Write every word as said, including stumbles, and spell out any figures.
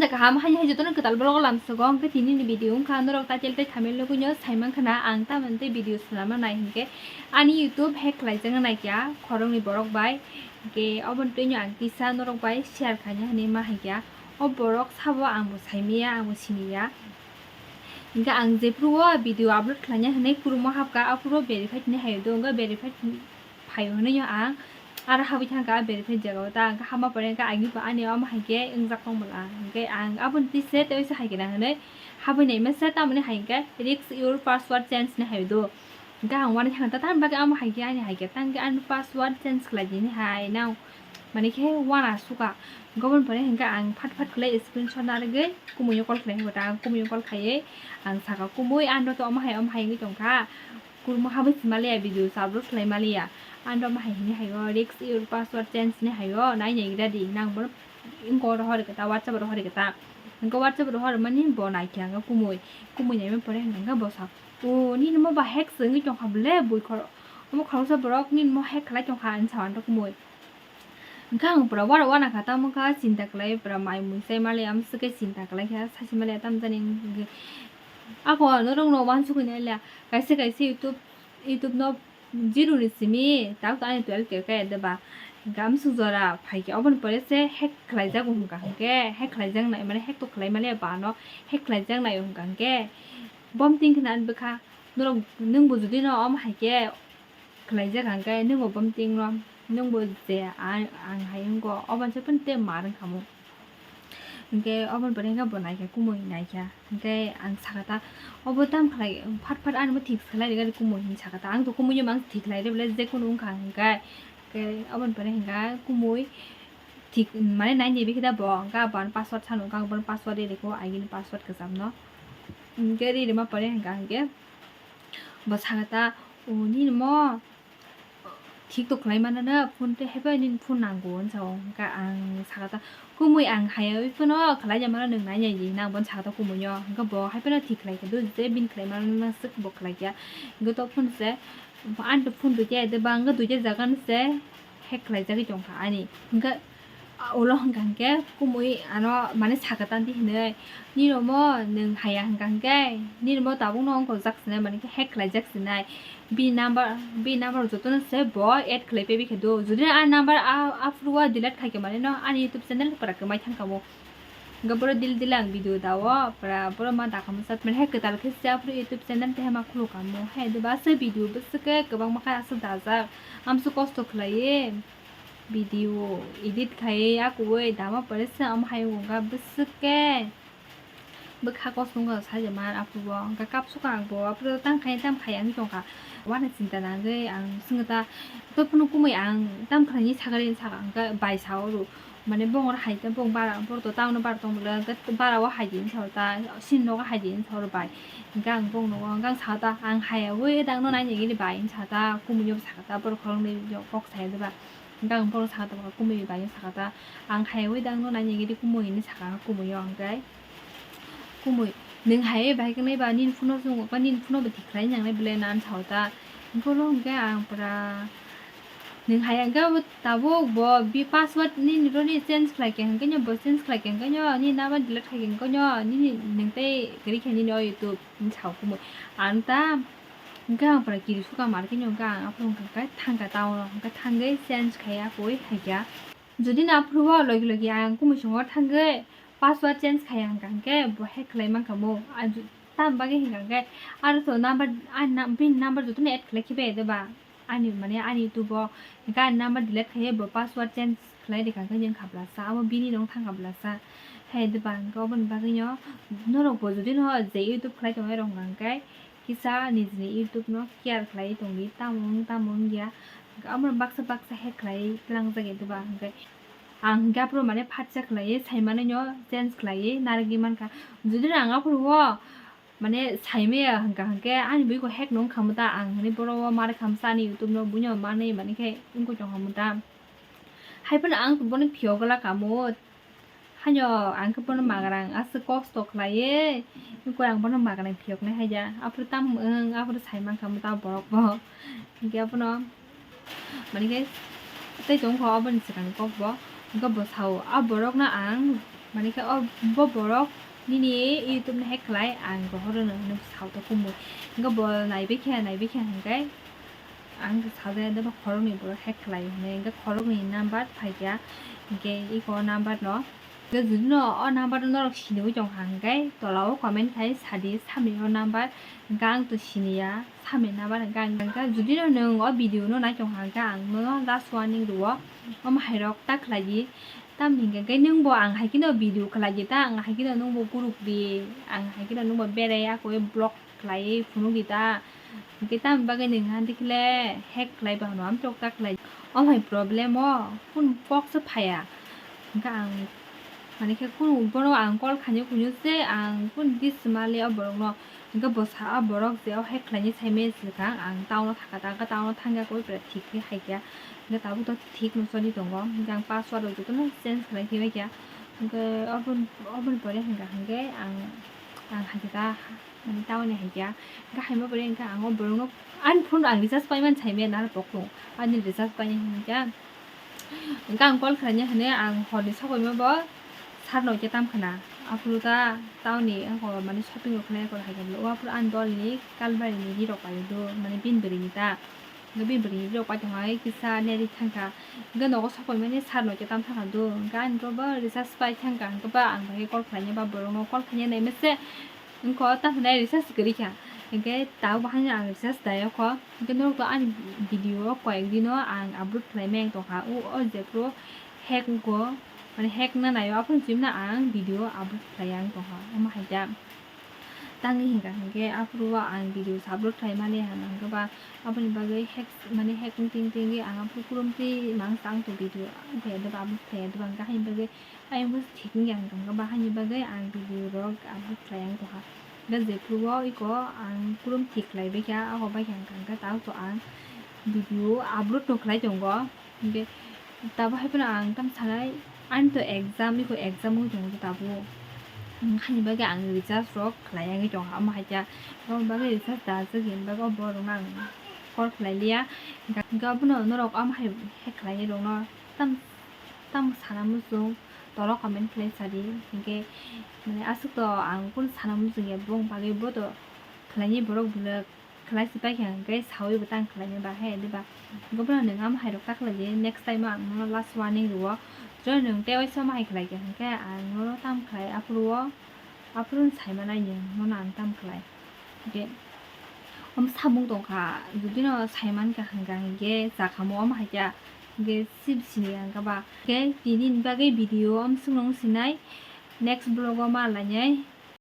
Kaham, hai hai jotono kwtal vlog o lamsogo, hwnkhe tini ni video wngkha norok title tei thumbnail nugwi no saimankha na ang tamoni tei video swnamna nai hinkhe ani YouTube hack khlaijakna naikha khoroknwi borok bai, hinkhe oboni twino ang kisa norok bai share khaina hinwi ma hinkha. O borok sabo ang bo saimaya, ang bo siniya. Hinkhe ang jephuru o video upload khlaina hinwi kurumo hapkha, aphuru verified hinwi haio do, hinkhe verified phaio hinwi ang aro habwi thangkha verified jaga o ta, hinkhe hapma pore hinkhe agini bo ani omo hai khe wngjak tongmala, hinkhe ang aboni twi se tei se hai khe nang hinwi habwi naima se, tamoni hai hinkhe risk your password change hinwi haio do. Hinkhe ang uanai thangkha ta, tamni bagwi omo hai khe ani hai khe tang khe ani password change khlai di hinwi hai nang. Mani khe uana sukha. Hinkhe oboni pore hinkhe ang phat phat khlai screenshot narwgwi kumui o call khlai hwnkhe ta, ang kumui o call khaiwi ang sakha, "Kumui, ano to omo hai omo hai wngwi tongkha. Kurmo habwi si maliya, video upload khlai maliya. Ano omo hai hinwi haio, risk your password change hinwi haio, nai nai gra di, nang bono wngkha oro hori khe ta, WhatsApp oro hori khe ta." Hinkhe WhatsApp oro hori mani bo naikha hinkhe kumui, kumui naima pore hinkhe bo sa, "O, nini mo ba hack se wngwi tongkha bole, bui khoro, omo khoroksa borok nini mo hack khlai tongkha," hinwi sa mantha kumui. Hinkhe ang pura uana uana kha, tamo kha chinta khlai, pura mai mui sai maliya, amswk khe chinta khlai kha, sachi maliya, tamo jani hinkhe. Ako norok no uansukwi nai liya, kaisa kaisa YouTube, YouTube no zero ni simi, tak to ani twelve K kaya de ba. Hinkhe amswk jora phai khe, oboni pore se hack khlai jago hinkha, hinkhe hack khlai jak nai, mane hack to khlai maliya ba no, hack khlai jak nai hinkha, hinkhe bom ting khna ani bwkha, norok, nwng bo jodi no omo hai khe khlaijak hinkhe nwng bo bom ting no, nwng bo je ang, ang hai wngkha, oboni se phano tei mar wngkha mo. Hinkhe oboni pore hinkhe bo naikha, kumui naikha. Hinkhe ang sakha ta, "Obo tamo khlai, phat phat ano bo thik khlai rwgwi kumui," hinwi sakha ta. Ang to kumui no mang thik khlai rw bole, je kunu wngkha hinkhe. Hinkhe oboni pore hinkhe kumui thik, mane nai ni bikhe da bo, hinkhe bo ano password sano, hinkhe ang bono password rw rikha, agini password kwcham no. Hinkhe rw rwma pore hinkhe, hinkhe bo sakha ta, "O nini mo thik to khlai mano na, phone tei hai phano nini phone nango," hinwi sa o. Hinkhe ang sakha ta, "Kumui, ang hai phano khlai ya mano, nwng nai nai di," hinwi ang bono sakha ta kumui no. Hinkhe bo hai phano thik khlai khe do, je bini khlai mano na swk bo khlai kha. Hinkhe to phone se, ani to phone duita de ba, hinkhe duita jaga no se hack khlai jagwi tongkha ani. Hinkhe ulo hwnkha hinkhe kumui ano mane sakha ta di hinwi, "Nini mo nwng haya hwnkha hinkhe, nini mo tabuk no wngkha jak sinai, mane khe hack khlai jak sinai. Bini number, bini number jotono se bo add khlai paibi khe do. Jodi ani number a, aphuru o delete khai khe mane no ani YouTube channel pura kwmai thang kha mo." Hinkhe boro dil dil ang video dao, pura boro ma dakha mo sa, mane hai kwtal khe se aphuru YouTube channel tei ma khuluk kha mo. Hai de ba se video bwswk khe kwbangma khe aswk dajak, amswk kosto khlaiwi video edit khai, akoi dama pore se am hai wngkha bwswk khe bwkha kosong khe saija mar aphuru bo wngkha kapsukha ang bo aphuru tang khai tam khai ang tongkha. Uana chinta nangwi ang swngkha ta, to phunu kumui ang tam khlaini sakha ri sakha hwnkhe bai sa oro mane bongor hai ta bong bara boro to town o bara tong bwle hwnkhe bara o hai di hinwi sa oro ta sini nogo hai di hinwi sa oro bai. Hwnkhe ang bong nogo hwnkhe ang sakha ta, "Ang haya wi dang no nai nini bai," hinwi sakha ta, kumui no sakha ta, borok khoroknwi kok saya de ba. Hwnkhe ang bono sakha ta, kumui bai sakha ta, "Ang haya wi dang no nai nini kumui," hinwi sakha kumui o hwnkhe. Kumui, "Nwng haya bai kwnwi ba nini phone no chwngo, ba nini phone no bo thik khlai nangnai bwle," hinwi sa o ta. Hwnkhe ulo hwnkhe ang pura, "Nwng haya hwnkhe abo tabuk bo bi password nini roni change khlai khe hwnkhe no, bo change khlai khe hwnkhe no, nini number delete khai khe hwnkhe no, nini nwng tei kwrwi khe nini o YouTube," hinwi sa o kumui. Ang ta Hwnkhe ang pura kiri sukha mar khe, hwnkhe ang aphuru hwnkhe thangkha town o, hwnkhe thangwi change khai akoi hai kha. Jodi no aphuru o logi logi ang kumui songo thangwi password change khai ang hwnkha hwnkhe bo hack khlai mankha mo. Tam bagwi hwnkha hwnkhe aro to number, ani bini number jotono add khlai khibai de ba ani, mane ani YouTube o, hwnkhe ani number delete khai bo password change khlai rikha hwnkhe wng kha blasa, abo bini rong thangkha blasa. Hai de ba hwnkhe oboni bagwi no norok bo jodi no je YouTube khlai tongnai rok hwnkha hwnkhe kisa nijini YouTube no care khlaiwi tongdi, tamo wng tamo wng ya. Hwnkhe amo baksa baksa hack khlaiwi tlangjak ya diba, hwnkhe ang hwnkhe aphuru mane phatsa khlaiwi saimanwi no change khlaiwi narwgwi mankha. Jodi no ang aphuru o mane saimaya hwnkha hwnkhe ani buiko hack no wngkha mwta, ang hinwi borok o ma rwkha mwsa ani YouTube no, buino manwi mani khe wngwi tongkha mwta. Hai phano ang bono phiyok glak kamo. Haino ang khe bono magrang aswk kosto khlaiwi, koi ang bono magrang phiyoknai hai ya. Aphuru tam wng, aphuru sai mankha mwta borok bo. Hinkhe abono, mani khe tei tongkha oboni swkang kok bo. Hinkhe bo sao, a borokno ang Mani khe o bo borok nini YouTube no hack khlai, ang rohoro no hinwi sao ta kumui. Hwnkhe bo naibai khe, naibai khe hwnkhe ang khe sajai, ando khoroknwi borok hack khlai hinwi, hwnkhe khoroknwi number phaikha, hwnkhe iko number no. Hwnkhe jodi no o number no norok siniwi tongkha hwnkhe tola o comment khai sadi, samni o number hwnkhe ang to siniya, samni number hwnkhe ang, hwnkhe jodi no nwng o video no nai tongkha hwnkhe ang nono last warning rwo, omo hairok ta khlai di. Tamni hwnkhe, hwnkhe nwngbo ang hai kheno video khlai di ta, ang hai kheno nwngbo guruk di, ang hai kheno nwngbo berai ako vlog khlaiwi phunuk di ta. Hwnkhe tamni bagwi nwng han tikhle hack khlai ba hwnwi amtwk ta khlai. Omo hai problem o kun kok se phaiya. Hwnkhe ang, mani khe kun bono ang call khainai kuinwi se ang kun dis mali o borokno. Hwnkhe bo sa, a borok je o hack khlainai sai message swkang, ang town o thangkha ta, hwnkhe town o thangya khe oi pore thik khe hai kha. Hwnkhe tabuk to thik no choli tongo. Hwnkhe ang password rok jotono change khlai khe bai kha. Hwnkhe oboni, oboni pore hwnkha hwnkhe ang, ang hai kha ta, mani town ni hai kha. Hwnkhe hai ma pore hwnkhe ang o borok no ani phone rok ang recharge pai mani sai maya naro pokno. Ani recharge pai ni hwnkha. Hwnkhe ang call khlainai hwnwi ang horni sokoima bo sir no khe tam khna. Aphuru ta town ni ang mani shopping rok khlai khe hai khe o aphuru ani dol ni Kalbari ni ri rok pai do, mani bini bwrwi ni ta. Hwnkhe bini bwrwi ni ri rok pai tongkha, kisa neri thangkha. Hwnkhe nogo sokoimani sir no khe tam thangkha do. Hwnkhe ani rok bo recharge pai thangkha, hwnkhe ba ang bai khe call khlainai ba borok no call khainai nai mese. Wngkha o, tamo nai recharge kwrwi kha. Hwnkhe tabuk bo haino ang recharge dai o kho. Hwnkhe norok to ani video o koyek dino ang upload khlai maya wng tongkha. O, o jephru hack wngkho, mane hack wngna naio, aphuru chimno ang video upload khlai ya wng tongkha. Omo hai khe tangwi hwnkha hwnkhe aphuru o ang video upload khlai mani hwnka hwnkhe ba aboni bagwi hack, mane hack wng ting tingwi ang aphuru kwrwng twi mangsa ang to video khlai ya doba, upload khlai ya doba, hwnkhe haini bagwi ayang bo thik wngya hwnkha hwnkhe ba haini bagwi ang video rok upload khlai ya wng tongkha. Hwnkhe jephru o iko ang kwrwng thik khlai baikha, abo baikha hwnkha hwnkhe tabuk to ang video upload no khlai tongo. Hwnkhe tabuk hai phano ang tamo sanai, ani to exam, iko exam wng tongo tabuk. Haini bagwi ang recharge rok khlai ya wngwi tongkha, omo hai khe aboni bagwi recharge da aswk hini bagwi o borok no ang call khlai liya. Hwnkhe abono norok omo hai hack khlai nai rok no tam, tam sana muchung. Tolo comment khlai sadi, hwnkhe mane aswk to ang kunu sana muchung ya, bong bagwi bo to khlainai borok bwlwk khlai si paikha, hwnkhe sawi bo tang khlainai ba he, diba? Hwnkhe bono nwng omo hai rok ta khlai di, next time o ang nono last warning rwo, jodi nwng tei waisa omo hai khlai kha, hwnkhe ang nono tam khlai, aphuru o, aphuru no sai manai nwng nono ang tam khlai. Hwnkhe omo samung tongkha, jodi no sai mankha hwnkha hwnkhe chakhamo omo hai kha, hwnkhe sib sini hwnkha ba. Hwnkhe tini ni bagwi video omo swkno wng sinai, next vlog o ma lainai,